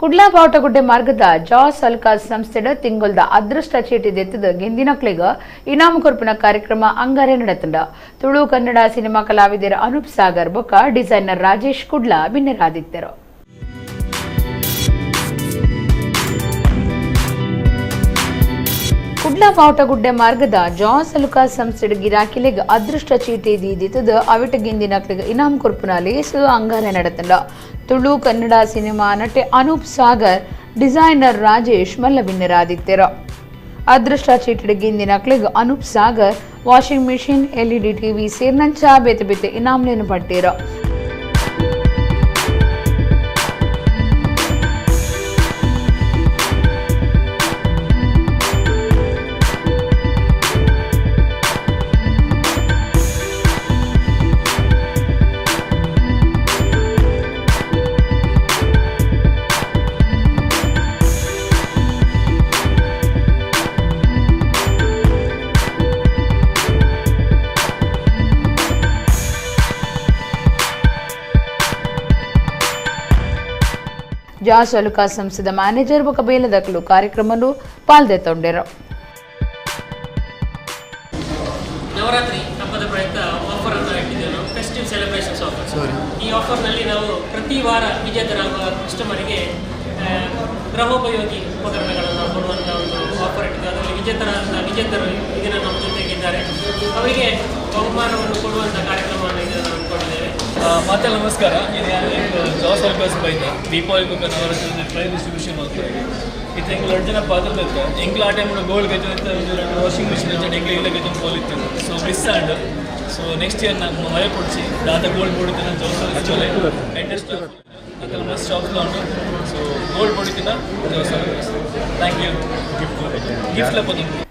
ಕುಡ್ಲಾ ಬಾವಟಗುಡ್ಡೆ ಮಾರ್ಗದ ಜಾಸ್ ಅಲ್ಕಾಸ್ ಸಂಸ್ಥೆದ ತಿಂಗೊಲ್ದ ಅದೃಷ್ಟ ಚೀಟಿ ದೆತ್ತದ ಗೆಂದಿನಕ್ಲೆಗ್ ಇನಾಮು ಕೊರ್ಪಿನ ಕಾರ್ಯಕ್ರಮ ಅಂಗಾರೆ ನಡೆತುಂಡ. ತುಳು ಕನ್ನಡ ಸಿನಿಮಾ ಕಲಾವಿದರ ಅನೂಪ್ ಸಾಗರ್ ಬೊಕ್ಕ ಡಿಸೈನರ್ ರಾಜೇಶ್ ಕುಡ್ಲಾ ಬಿನ್ನೆರಾದಿತ್ತರು. ಕುಡ್ಲಾ ಬಾವಟಗುಡ್ಡೆ ಮಾರ್ಗದ ಜಾಸ್ ಅಲುಕಾಸ್ ಸಂಸ್ಥೆಡ್ ಗಿರಾಕಿಲೆಗ್ ಅದೃಷ್ಟ ಚೀಟಿ ದೀದಿತ್ತದ ಅವಿಟ ಗೆಂದಿನಕ್ಲೆಗ್ ಇನಾಮು ಕೊರ್ಪಿನ ಲೇಸು ಅಂಗಾರೆ ನಡೆತುಂಡ. ತುಳು ಕನ್ನಡ ಸಿನಿಮಾ ನಟೆ ಅನೂಪ್ ಸಾಗರ್, ಡಿಸೈನರ್ ರಾಜೇಶ್ ಮಲ್ಲಬಿನ್ನರಾದಿತ್ತೆರು. ಅದೃಷ್ಟ ಚೀಟಿಡ್ ಗೆಂದಿನಕ್ಲೆಗ್ Anoop Sagar washing machine, LED TV ಸೇರಿನಂಚ ಬೇತೆ ಬೇತೆ ಇನಾಮ್ಲೇನು ಪಟ್ಟೇರು. ಜಾಸ್ ಅಲುಕಾಸ್ ಸಂಸ್ಥೆದ ಮ್ಯಾನೇಜರ್ ಬೊಕ್ಕ ಬೇಲದಕಲು ಕಾರ್ಯಕ್ರಮನು ಪಾಲ್ದೆತ್ತೊಂಡೆರು. ನವರಾತ್ರಿ ಹಬ್ಬದ ಪ್ರಯುಕ್ತ ಆಫರ್ ಅನ್ನು ಇಟ್ಟಿದ್ದೇವೆ ನಾವು, ಫೆಸ್ಟಿವ್ ಸೆಲೆಬ್ರೇಷನ್ಸ್ ಆಫರ್. ಈ ಆಫರ್ನಲ್ಲಿ ನಾವು ಪ್ರತಿ ವಾರ ವಿಜೇತರಾಗುವ ಕಸ್ಟಮರಿಗೆ ಗೃಹೋಪಯೋಗಿ ಉಪಕರಣಗಳನ್ನು ಕೊಡುವಂಥ ಒಂದು ಆಫರ್ ಇಟ್ಟಿದ್ದೇವೆ. ಅದರಲ್ಲಿ ವಿಜೇತರು ಇದನ್ನು ನಮ್ಮ ಜೊತೆಗಿದ್ದಾರೆ, ಅವರಿಗೆ ಬಹುಮಾನವನ್ನು ಕೊಡುವಂಥ ಕಾರ್ಯಕ್ರಮವನ್ನು ಇದನ್ನು ಹಮ್ಮಿಕೊಂಡಿದ್ದೇವೆ. ಮತ್ತೆ ನಮಸ್ಕಾರ, ಇದು ಜಾಸ್ ಅಲ್ಕಾಸ್ ಬೈದ ದೀಪಾವಳಿ ಬೊಕ್ಕ ನವರಾತ್ರಿ ಪ್ರೈಸ್ ಡಿಸ್ಟ್ರಿಬ್ಯೂಷನ್ ಮಾಡ್ತಾರೆ. ಇತ್ತು ಎಂಗ್ಲ ಎರಡು ಜನ ಪಾತ್ರ ಇತ್ತು, ಎಂಗ್ಲ ಆ ಟೈಮ್ ಗೋಲ್ಡ್ ಗಜ ಇತ್ತು, ವಾಷಿಂಗ್ ಮಿಷಿನ್ ಇತ್ತು, ಎಂಗ್ಲ ಇಲ್ಲ ಗಜ ಪೋಲ್ ಇತ್ತು. ಸೊ ಮಿಸ್ ಆಂಡ್ ಸೊ ನೆಕ್ಸ್ಟ್ ಇಯರ್ ನಾನು ಮಳೆ ಪೊಡಿಸಿ ದಾದ ಗೋಲ್ಡ್ ಬೋಡಿತಿನ ಜಾಸ್ ಅಡ್ಜಸ್ಟ್ ಅದೆಲ್ಲ ಮಸ್ತ್ ಶಾಪ್ಸ್ ಉಂಟು. ಸೊ gold ಬೋಡಿತಿನ Jos Alukkas. Thank you. Gift gift.